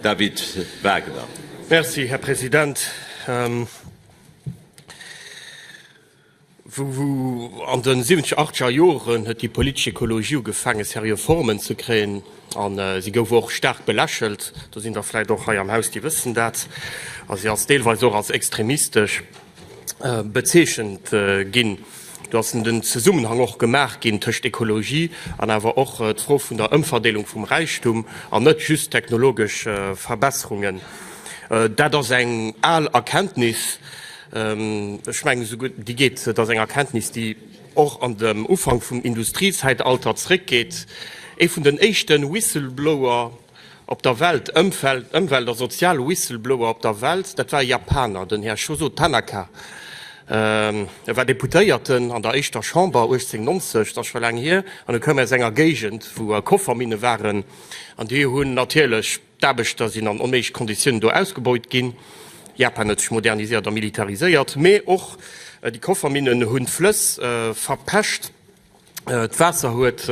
David Wagner. Merci, Här President. Wou an de siwwenzeger, achtzeger Joren huet déi politesch Ekologie ugefaange seriö Formen ze kréien a si gouf och staark belächelt, do sinn der vläicht och hei am Haus, déi wëssen dat, a si ass deelweis och als extremistesch bezeechent ginn. Do ass den Zesummenhang och gemaach ginn tëscht Ekologie an awer och d'Fro vun der Ëmverdeelung vum Räichtum an net just technologesch Verbesserungen. Dat ass eng al Erkenntnis, ech mengen esouguer déi geet, dat ass eng Erkenntnis, déi och an dem Ufank vum Industriezäitalter zréckgeet. Ee vun den éischte Whistleblower, Op der Welt, Ëmfeld, Ëmwelt a sozial Whistleblower op der Welt, dat war e Japaner, den Här Shozo Tanaka. E war Deputéierten an der éischter Chamber 1890, dat ass scho laang hier, an e koum aus enger Géigend, wou Kofferminne waren, an déi hunn natierlech, d'Aarbechter sinn an onméiglech Konditiounen do ausgebeut ginn. Japan huet sech moderniséiert a militariséiert, mee och déi Kofferminnen hunn d'Flëss verpescht. D'Waasser huet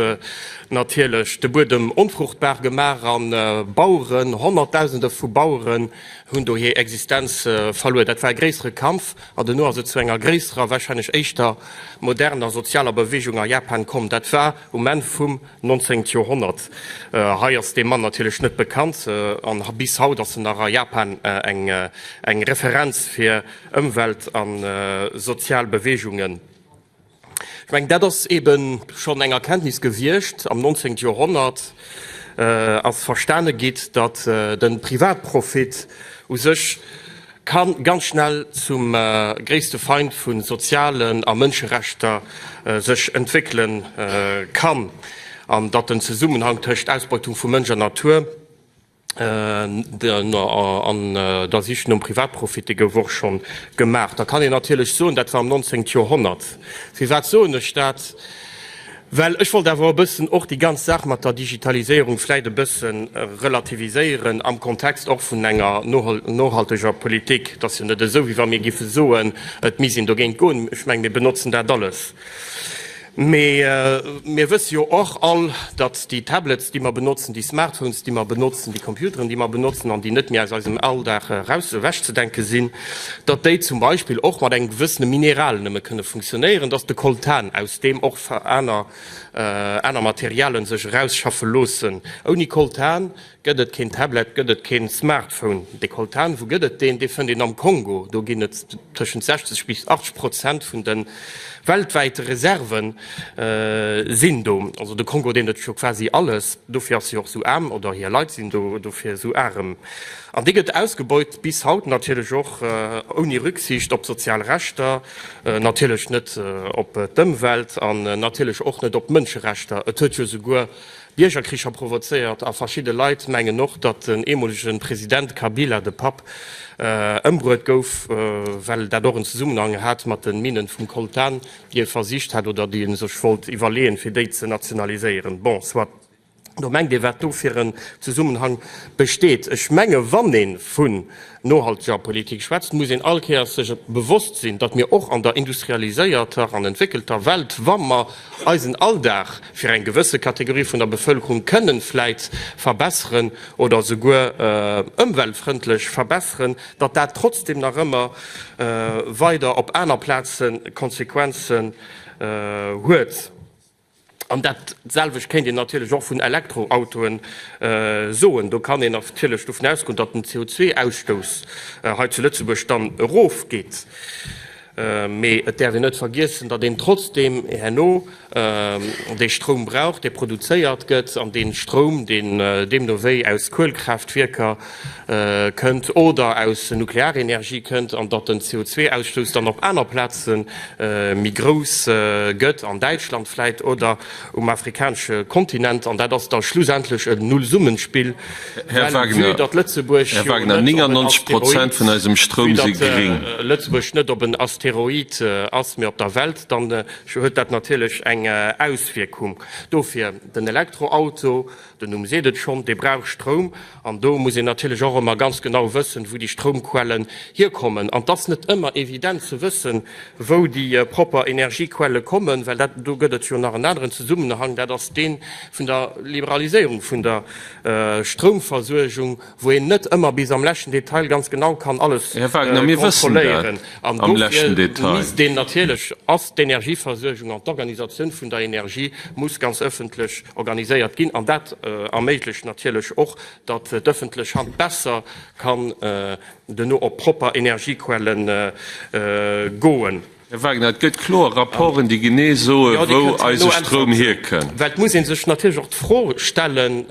natierlech de Buedem onfruchtbar gemaach an Baueren, Honnertdausende vu Baueren hunn do hir Existenz verluer. Dat war e gréissere Kampf an duerno ass et zu enger gréisserer, warscheinlech éischter moderner sozialer Beweegung a Japan komm. Dat war um Enn vum 19. Joerhonnert. Hei ass dee Mann natierlech net bekannt an bis haut ass en nach a Japan eng Referenz fir Ëmwelt a sozial Beweegungen. Ech mengen, dat ass eebe schonn eng Erkenntnis gewiescht am 19. Joerhonnert, ass verstane gitt, datt de Privatprofit u sech ka ganz schnell zum gréisste Feind vu sozialen a Mënscherechter sech entwéckele kann an datt den Zesummenhang tëscht Ausbeutung vu Mënsch an Natur, An der Sich nom Privatprofit, déi gouf och scho gemaach. Da kann een natierlech soen, dat war am 19. Joerhonnert. Firwat soen ech dat? Well ech wollt awer e bëssen och déi ganz Saach mat der Digitaliséierung vläicht e bësse relativiséieren am Kontext och vun enger nohalteger Politik. Et ass jo net esou, wéi wa mir géife soen, et misst een dogéint goen. Ech mengen, mir benotzen dat alles. Mee mir wësse jo och all, datt déi Tablets, déi mer benotzen, déi Smartphones, déi mer benotzen, déi Computeren, déi mer benotzen an déi net méi aus eisem Alldag eraus ewechzedenke sinn, datt déi zum Beispill och mat engem gewëssene Mineral nëmme kënne funktionéieren, datt de Coltan, aus deem och aner aner Materialen sech erausschaffe loossen. Ouni Coltan Gëtt et keen Tablet, gëtt et keen Smartphone. De Coltan, wou gëtt et deen? Dee fënnt een am Kongo. Do ginn et tëschent 60 bis 80 Prozent vun de weltwäite Reserven sinn do. Also de Kongo, deen huet jo quasi alles. Dofir ass e jo och esou aarm, oder hir Leit sinn do dofir esou arem. An dee gëtt ausgebeut bis haut natierlech och ouni Rücksicht op sozial Rechter, natierlech net op d'Ëmwelt an natierlech och net op d'Mënscherechter. Et huet jo esouguer Biergerkricher provozéiert a verschidde Leit mengen och, datt den eemolege President Kabila, de Papp, ëmbruet gouf, well dat och en Zesummenhang hat mat de Minnen vum Coltan, déi e versicht hat oder déi e sech wollt iwwerleeën, fir déi ze nationaliséieren. Bon, soit. Do mengt ee wat do fir en Zesummenhang besteet. Ech menge wann ee vun nohalteger Politik schwätzt, muss een all Kéiers sech bewosst sinn, datt mir och an der industrialiséierter an entwéckelter Welt, wa mer eisen Alldag fir eng gewësse Kategorie vun der Bevëlkerung kënnen vläit verbesseren oder souguer ëmweltfrëndlech verbesseren, datt dat trotzdem nach ëmmer weider op aner Plaze Konsequenzen huet. An dat selwecht kéint een natierlech och vun Elektroautoen soen. Do kann een natierlech dovun ausgoen, datt den CO2-Ausstouss hei zu Lëtzebuerg dann erofgeet. Mee et däerf een net vergiessen, datt een trotzdeem herno dee Stroum brauch, dee produzéiert gëtt, an dee Stroum, deen deemno wéi aus Kuelkraaftwierker kënnt oder aus Nuklearenergie kënnt, an datt den CO2-Ausstouss dann op aner Plaze méi grouss gëtt, an Däitschland vläit oder um afrikanesche Kontinent. An dat ass da schlussendlech en Nullsummenspill, well vue datt Lëtzebuerg jo net op en Asteroid, vue datt Lëtzebuerg net op en. Asteroid ass, mee op der Welt, dann huet dat natierlech eng Auswierkung. Dofir den Elektroauto, Den Numm seet et schonn, dee brauch Stroum. An do muss een natierlech och ëmmer ganz genau wëssen, wou déi Stroumquellen hierkommen. An et ass net ëmmer evident ze wëssen, wou déi propper Energiequelle kommen, well dat, do gëtt et jo nach en aneren Zesummenhang, dat ass dee vun der Liberaliséierung vun der Stroumversuergung, wou een net ëmmer bis am leschten Detail ganz genau kann alles Här Wagner, mir wëssen dat kontrolléieren. An am leschten dofir Detail. misst een natierlech, ass d'Energieversuergung an d'Organisatioun vun der Energie muss ganz ëffentlech organiséiert ginn. An dat erméiglecht natierlech och, datt d'ëffentlech Hand besser kann duerno op propper Energiequelle goen. Här Wagner, et gëtt kloer Rapporten, déi genee soe wou eise Stroum hierkënnt. Well et muss ee sech natierlech och d'Fro stellen,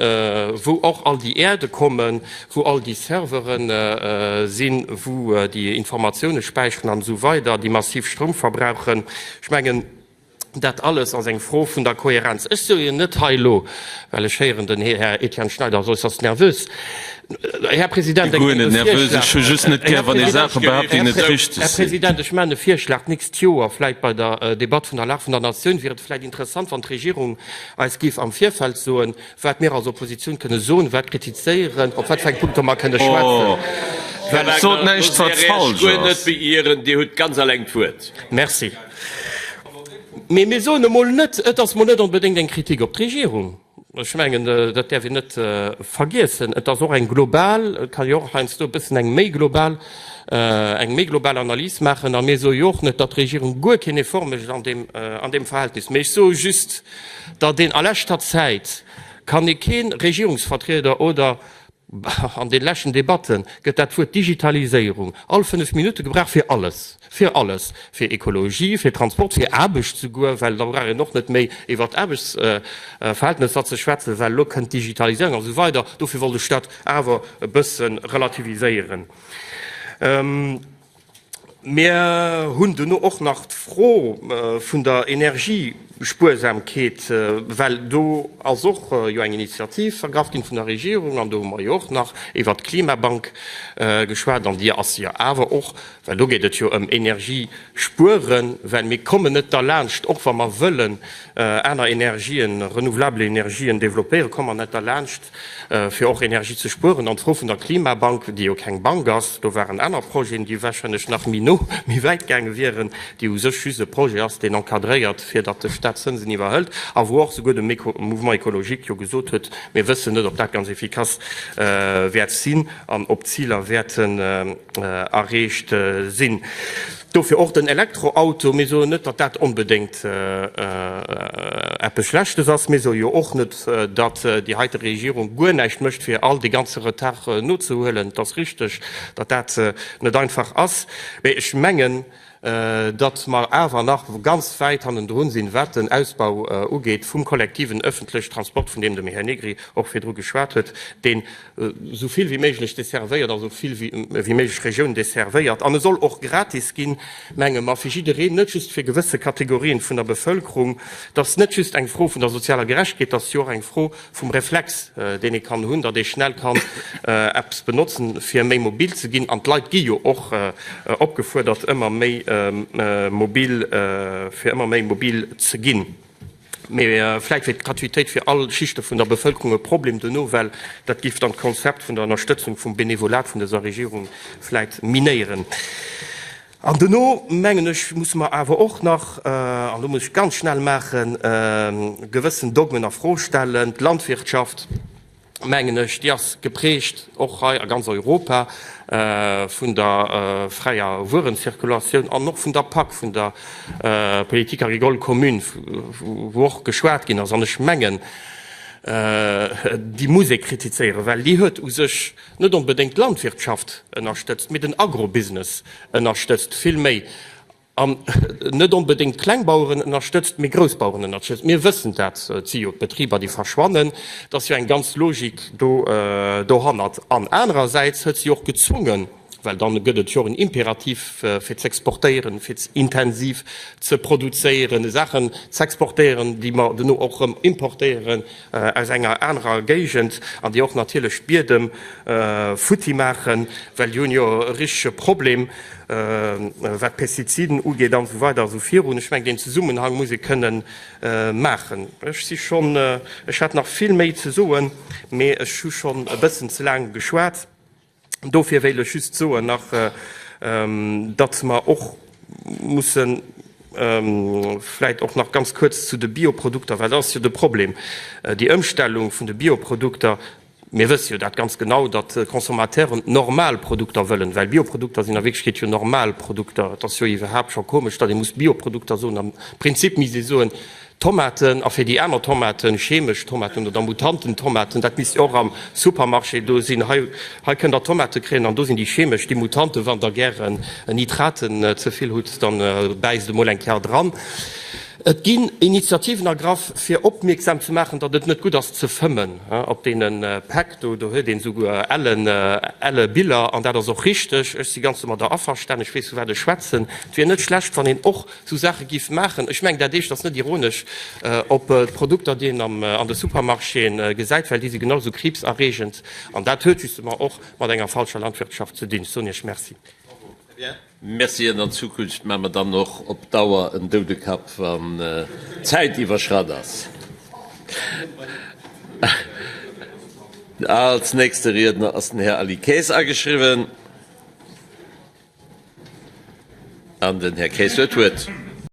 wou och all déi Äerde kommen, wou all déi Servere sinn, wou déi Informatioune späicheren an esou weider, déi massiv Stroum verbrauchen. Ech mengen, dat alles ass eng Fro vun der Kohärenz. Ech soe jo net hei elo, well ech héieren, den Här Etienne Schneider ass äusserst nervös, Här President, Ech guer net nervös, ech hu just net gär, wann ee Saache behaapt, déi net richteg Här sinn. President, ech maachen e Virschlag, D'nächst Joer, vläicht bei der Debatt vun der Lag vun der Natioun, wier et vläicht interessant, wann d'Regierung eis géif am Virfeld soen, wat mir als Oppositioun kënne soen, wat kritizéieren, op wat fir eng Punkte mer kënne schwätzen. Här Wagner, Sot näischt, wat falsch ass. Dir hutt ganz alleng d'Wuert. Merci. Mee mir soen emol net, et ass mol net onbedéngt eng Kritik op d'Regierung. Ech mengen, dat däerf een net vergiessen. Et ass och eng global, et kann jo och heiansdo e bëssen eng méi global, eng méi global Analys maachen. A mir soe jo och net, datt d'Regierung guer keen Effort mécht an deem, an deem Verhältnis. Mee ech soe just, datt een a leschter Zäit kann ee kee Regierungsvertrieder oder An de leschten Debatte gëtt dat Wuert Digitaliséierung all 5 Minutte gebraucht fir alles, fir alles, fir Ekologie, fir Transport, fir Aarbecht souguer, well da brauch een och net méi iwwert Aarbechtsverhältnesser ze schwätzen, well elo kënnt d'Digitaliséierung a sou weider. Dofir wollt ech dat awer e bësse relativiséieren. Mir hunn duerno och nach d'Fro vun der Energiespuersamkeet, well do ass och jo eng Initiativ ergraff ginn vun der Regierung an do hu mer jo och nach iwwert d'Klimabank geschwat an déi ass jo awer och, well do geet et jo ëm Energiespueren, well mir kommen net derlaanscht, och wa mer wëllen aner Energien, renouvelable Energien développéieren, komme mer net derlaanscht, fir och Energie ze spueren. An d'Fro vun der Klimabank, déi jo keng Bank ass, do waren aner Projeten, déi warscheinlech nach méi no, méi wäit gaange wieren, déi u sech just e Projet ass, deen encadréiert, fir datt de Stat Zënsen iwwerhëlt, a wou och souguer de Mouvement écologique jo gesot huet, mir wëssen net, ob dat ganz efficace wäert sinn an ob d'Ziler wäerten erreecht sinn. Dofir och den Elektroauto. Mir soen net, datt dat onbedéngt eppes Schlechtes ass. Mir soe jo och net, datt déi heite Regierung guer näischt mécht, fir all dee ganze Retard nozehuelen. Et ass richteg, datt dat net einfach ass. Mee ech mengen, datt mer awer nach ganz wäit hannendrun sinn, wat den Ausbau ugeet vum kollektiven öffentlechen Transport, vun deem de Här Negri och virdru geschwat huet, deen esou vill wéi méiglech desservéiert a sou vill wéi méiglech Regiounen desservéiert. An e soll och gratis ginn, menge mer, fir jiddereen, net just fir gewësse Kategorien vun der Bevëlkerung. Et ass net just eng Fro vun der sozialer Gerechtegkeet, et ass jo och eng Fro vum Reflex, deen ee kann hunn, datt ee schnell kann eppes benotzen, fir méi mobil ze ginn. An d'Leit gi jo och opgefuerdert, ëmmer méi mobil, fir ëmmer méi mobil ze ginn. Mee vläit wier d'Gratuitéit fir all Schichte vun der Bevëlkerung e Problem dono, well dat géif dann d'Konzept vun der Ënnerstëtzung vum Benevolat vun dëser Regierung vläit minéieren. An dono, mengen ech, musse mer awer och nach, an do muss ech ganz schnell maachen, gewëssen Dogmen a Fro stellen. D'Landwirtschaft, mengen ech, déi ass geprägt, och hei a ganz Europa, vun der fräier Wuerenzirkulatioun an och vun der PAC, vun der Politique agricole commune, wou och geschwat ginn ass. An ech mengen, déi muss ee kritizéieren, well déi huet u sech net onbedéngt d'Landwirtschaft ënnerstëtzt, mee den Agrobusiness ënnerstëtzt vill méi. An net onbedéngt Klengbaueren ënnerstëtzt, mee Groussbaueren ënnerstëtzt. Mir wëssen dat, et si jo d'Betriber, déi verschwannen. Et ass jo eng ganz Logik do dohannert. An anerersäits huet si och gezwongen. Well dann gëtt et jo och en Imperativ fir z'exportéieren, fir intensiv ze produzéieren, Saachen z'exportéieren, déi mer duerno och erëm importéieren aus enger anerer Géigend an déi och natierlech d'Biedem futti maachen, well déi hunn jo e richtege Problem, wat d'Pestiziden ugeet an esou weider a sou virun. Ech mengen, deen Zesummenhang muss ee kënnen maachen. Ech si schonn, ech hätt nach vill méi ze soen, mee ech hu schonn e bëssen ze laang geschwat. Dofir wéilt ech just soen nach, datt mer och mussen vläicht och nach ganz kuerz zu de Bioprodukter, well dat ass jo de Problem, déi Ëmstellung vun de Bioprodukter, mir wësse jo dat ganz genau, datt d'Consommateuren normal Produkter wëllen, well Bioprodukter sinn a Wierklechkeet jo normal Produkter. Et ass jo iwwerhaapt scho komesch, datt ee muss Bioprodukter soen. Am Prinzip misst ee soen, Tomaten, a fir déi aner Tomaten, chemesch Tomaten oder Mutantentomaten, dat misst jo och am Supermarché do sinn, hei, hei kënnt der Tomate kréien an do sinn déi chemesch, déi Mutanten, wann der gären Nitraten ze vill hutt, dann bäisst emol eng Kéier dran. Et ginn Initiativen ergraff, fir opmierksam ze maachen, datt et net gutt ass ze fëmmen op deene Päck do. Do huet een esouguer ellen, elle Biller an dat ass och richteg. Ech si ganz domadder averstanen, ech weess vu wat ech schwätzen. Et wier net schlecht, wann een och Sou Saache giff maachen. Ech mengen dat éischt ass net ironesch op d'Produkter déi een an de Supermarchéen gesäit, well déi si genau sou kriibserreegend an dat huet justement och mat enger falscher Landwirtschaft ze dinn. Ech soen Iech Merci. Merci. An an Zukunft maache mer dann och op Dauer en Doudekapp, wann d'Zäit iwwerschratt ass. Als nächste Riedner ass den Här Aly Kaes ageschriwwen. An den Här Kaes huet d'Wuert.